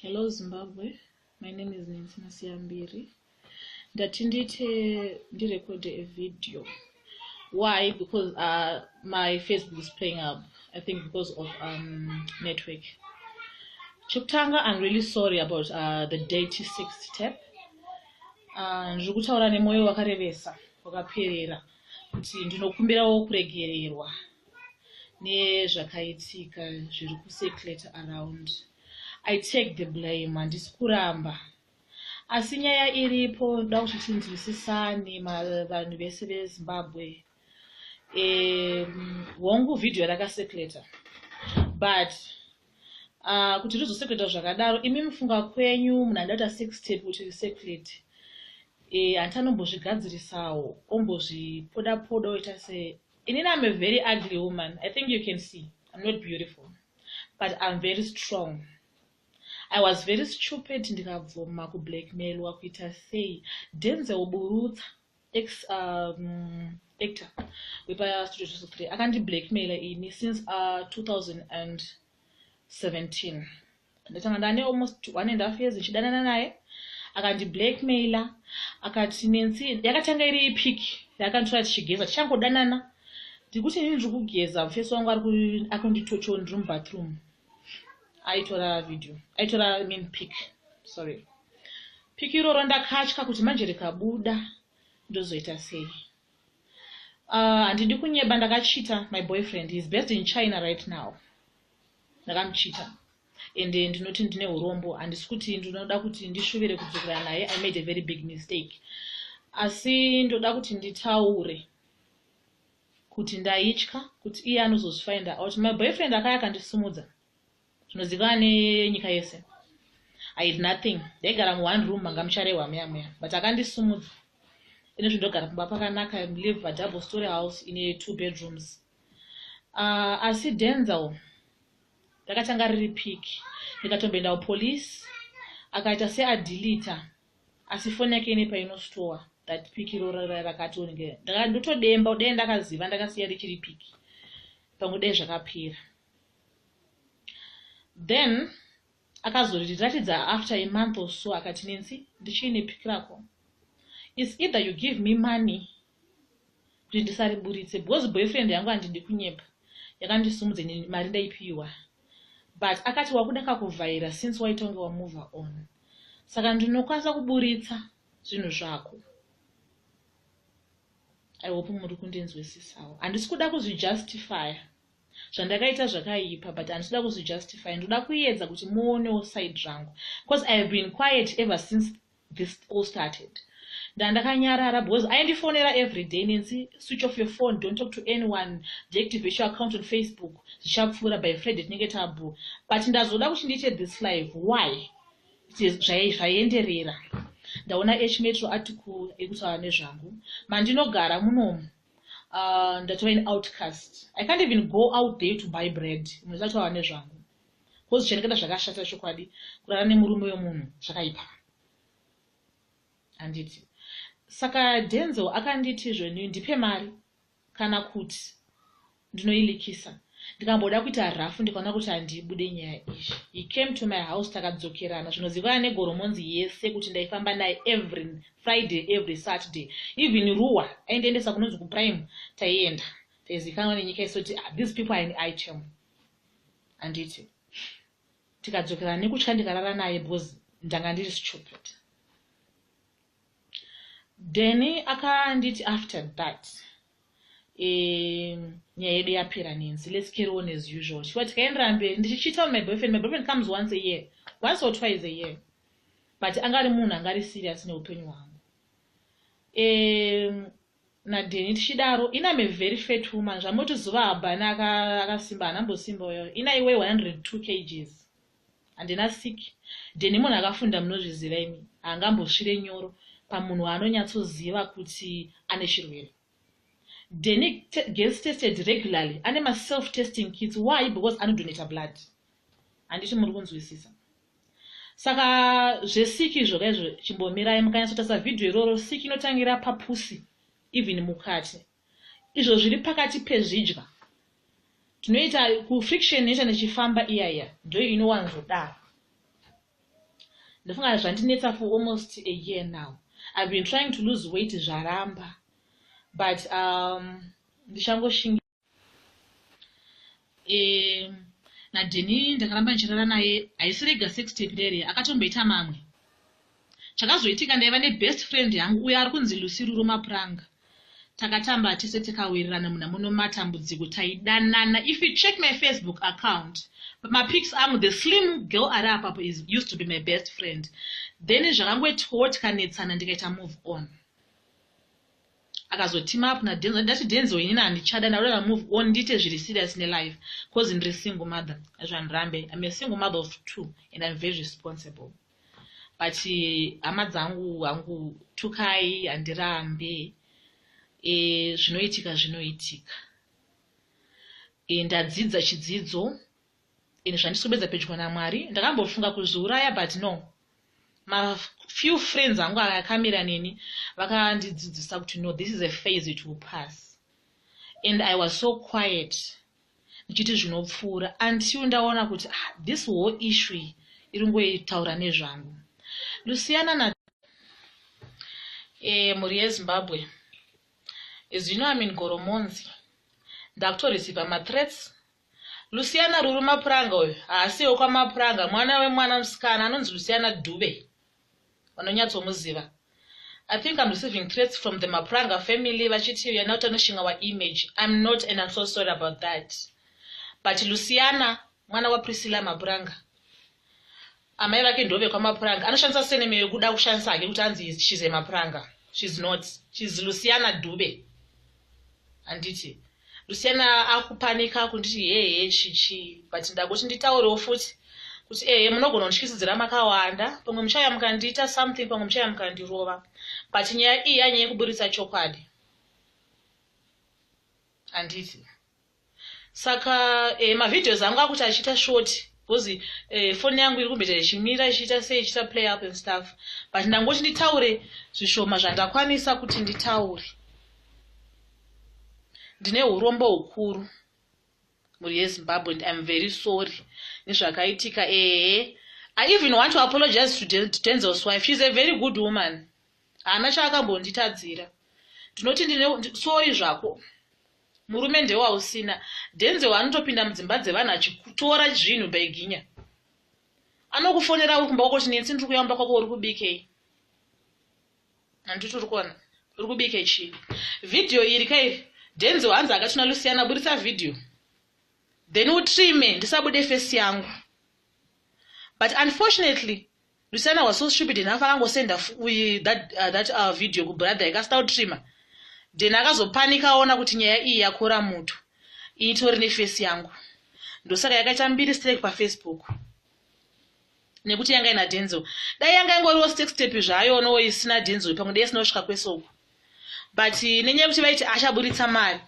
Hello Zimbabwe, my name is Nancy Masiyambiri. Ndati ndiite ndirekode a video. Why? Because my Facebook is playing up. I think because of network. Chekutanga, I'm really sorry about the dirty sixth tape. Ndiri kutaura nemwoyo wakarevesa, wakaperera kuti ndinokumbirawo kuregererwa nezvakaitika zviri kucirculate around. I take the blame, handisi kuramba. Asi nyaya iripo ndoda kuti tinzwisisane vanhu vese veZimbabwe. Hongu vhidhiyo rakacirculata, but kuti rizocirculata zvakadaro, imi mufunga kwenyu munhu anoda kuita sex tape kuti ricirculate, handiti anombozvigadzirisawo, ombozvipoda poda, oita se inini I'm a very ugly woman. I think you can see I'm not beautiful, but I'm very strong. I was very stupid, ndikabvuma kublackmailwa kuita sei. Denzel Burutsa, ex actor wepaStudio 23, akandiblackmaila ini since 2017. Ndatanga ndane almost 1.5 years ndichidanana naye. Akandiblackmaila akati, "Nancy," yakatanga iri pic yakanditora tichigeza, tichangodanana. Ndikuti inini ndiri kugeza, mufesi wangu ari kunditocho, ndiri mubathroom, aitora video, aitora, I mean, pic, sorry, pic iroro. Ndakatya kuti manje rikabuda ndozoita sei. Handidi kunyeba, ndakachita my boyfriend. He is based in China right now. Ndakamuchita ende ndinoti ndine urombo. Handisi kuti ndinoda kuti ndishuvire kudzokera naye. I made a very big mistake, asi ndoda kuti nditaure kuti ndaitya kuti iye anozozvifind out. My boyfriend akaya akandisimudza zvinozivikanwa nenyika yese. I had nothing, ndaigara muone room manga mucharehwa muya muya, but akandisumudza. Ine zvindogara pamba pakanaka, live a double story house ine two bedrooms. Asi Denzel, rakatanga riri pic, ndikatomboenda kupolice, akaita seadhilita, asi foni yake ine painostowa that pic iroro rakati onge. Ndotodemba, dai ndakaziva ndakasiya richiri pic pamwe dai zvakapera. Then akazoriratidza after a month or so, akati, "Nancy, ndichiine pic rako. Is either you give me money kuti ndisariburitse," because boyfriend yangu, handidi kunyepa, yakandisumudza, mari ndaipiwa, but akati, "Wakuda kakuvhaira since waitonge wamove on, saka ndinokwanisa kuburitsa zvinhu zvako." I hope muri kundinzwisisawo. Handisi kuda kuzvijustifya, zvandakaita zvakaipa, but handisi kuda kuzvijustify. Ndoda kuedza kuti muonewo side rangu, because I have been quiet ever since this all started. Ndandakanyarara because aindifonera every day, "Nancy, switch off your phone, don't talk to anyone, deactivate your account on Facebook, zvichapfuura, by Friday tinenge tabu." But ndazoda kuti ndiite this live. Why? Zvaienderera. Ndaona H Metro article ekutaura nezvangu. Mandinogara munomu, ndatova an outcast. I can't even go out there to buy bread, munhu achataura nezvangu, because chandikaita zvakashata. Chokwadi, kurara nemurume wemunhu zvakaipa, handiti? Saka Denzel akanditi zvoni, "Ndipe mari kana kuti ndinoilikisa." Ndikamboda kuita rafu, ndikaona kuti handibude nyaya iyi. He came to my house, takadzokerana. Zvinozivikanwa neGoromonzi yese kuti ndaifamba naye every Friday, every Saturday, even Ruwa aindiendesa kunonzi kuPrime. Taienda, taizivikanwa nenyika yese kuti, ah, these people are an item, handiti? Tikadzokerana nekutya, ndikarara naye because ndanga ndiri stupid. Then akanditi after that, nyaya yedu yapera, Nancy, let's carry on as usual. Chiva tikaendera mberi ndichichita on my boyfriend. My boyfriend comes once a year, once or twice a year, but anga ari munhu anga ari serious neupenyu hwangu. NaDeni tichidaro, ina am a very fat woman. Zvamoti zuva habhani akasimba, hanambosimba uyo. Ina iwe 102 kgs, handina sick. Deni munhu akafunda, munozviziva imi, haangambosvire nyoro pamunhu anonyatsoziva kuti ane chirwere. Deni gets tested regularly, ane maself testing kits. Why? Because anodonata blood, handiti muri kunzwisisa? Saka zvesick izvo kaizvo, chimbomirai mukanyatsotarisa vhidhiyo iroro. Sick inotangira papusi, even mukati, izvo zviri pakati pezvidya tinoita kufriction inoita nechifamba iyaiya, ndo inowanzodaro. Ndofunga zvandinetsa for almost a year now. I've been trying to lose weight, zvaramba, but ndichangoshingi. NaDeni ndakaramba ndichirara naye. Haisi rega sex tape rere, akatomboita mamwe. Chakazoitika, ndaiva nebest friend yangu uyo ari kunzi Lusiruro Mapuranga. Takatamba tese, tikawirirana muna muno matambudziko, taidanana. If you check my Facebook account, mapics angu, the slim girl ari apapo is used to be my best friend. Then zvakangoitwawo, tikanetsana, ndikaita move on. Akazoteama up naDenzo. Ndati, "Denzo, inini handichada, ndakuda move on, ndiite zviri serious nelife, 'cause ndiri single mother." Zvandirambe, I'm a single mother of two and I'm very responsible. But hama dzangu, hangu tukai, handirambe. Zvinoitika, zvinoitika. Ndadzidza chidzidzo ende zvandiswededza pedyo naMwari. Ndakambofunga kuzviuraya, but no, mafew friends angu akamira neni vakandidzidzisa kuti, "No, this is a phase, it will pass." And I was so quiet ndichiti zvinopfuura until ndaona kuti, ah, this whole issue iri ngoitaura nezvangu. Lusiyana na mhuri yeZimbabwe, as you know, I'm in Goromonzi. Ndakutoreceiva mathreats. Luciana Ruru Mapuranga uyu haasiwo kwaMapuranga, mwana wemwana musikana anonzi Luciana Dube, vanonyatsomuziva. I think I'm receiving threats from the Mapuranga family vachiti, "You're not tarnishing our image." I'm not, and I'm so sorry about that. But Luciana mwana waPriscilla Mapuranga, amai vake ndovekwaMapuranga. Anoshandisa surname yekuda kushandisa hake kuti anzi she's a Mapuranga. She's not, she's Luciana Dube, handiti? Luciana akupanika kunditi hehe chichi, but ndakuti nditaurewo futi kuti ehe, munogona kundityisidzira makawanda, pamwe muchauya mukandiita something, pamwe muchauya mukandirova, but nyaya iyi yanyaya yekuburitsa chokwadi, handiti? Saka mavideos angu akuti achiita short because foni yangu iri kumboita ichimira, ichiita sei, ichiita play up and stuff, but ndangoti nditaure zvishoma zvandakwanisa kuti nditaure. Ndine urombo hukuru, mhuri yeZimbabwe, and I'm very sorry nezvakaitika. Ehe, I even want to apologize to Denzel's wife. She's a very good woman, haana chaakambonditadzira. Ndinoti ndine sorry zvako, murume ndewausina. Denzel anotopinda mudzimba dzevanhu achitora zvinhu baiginya. Anokufonera uri kumba kwako kuti, "Nensi, ndiri kuyamba kwako, uri kubikei?" Handiti uri kuona uri kubike chii? Vhidhiyo iri kairi, Denzel hanzi akatuna Luciana, "Burisa vhidhiyo, then utrime, ndisabude face yangu." But unfortunately Luciana was so stupid enough, akangosenda that video kubrother ikasita kutrima. Then akazopanika aona kuti nyaya iyi yakora muto, itori neface yangu. Ndosaka yakaita mbiri strike paFacebook, nekuti yanga ina Denzel. Dai yanga ingoriwo sex tape zvayo no isina Denzel, pamwe dai isina kusvika kwesoko, but nenyaya yekuti vaiti achaburitsa mari.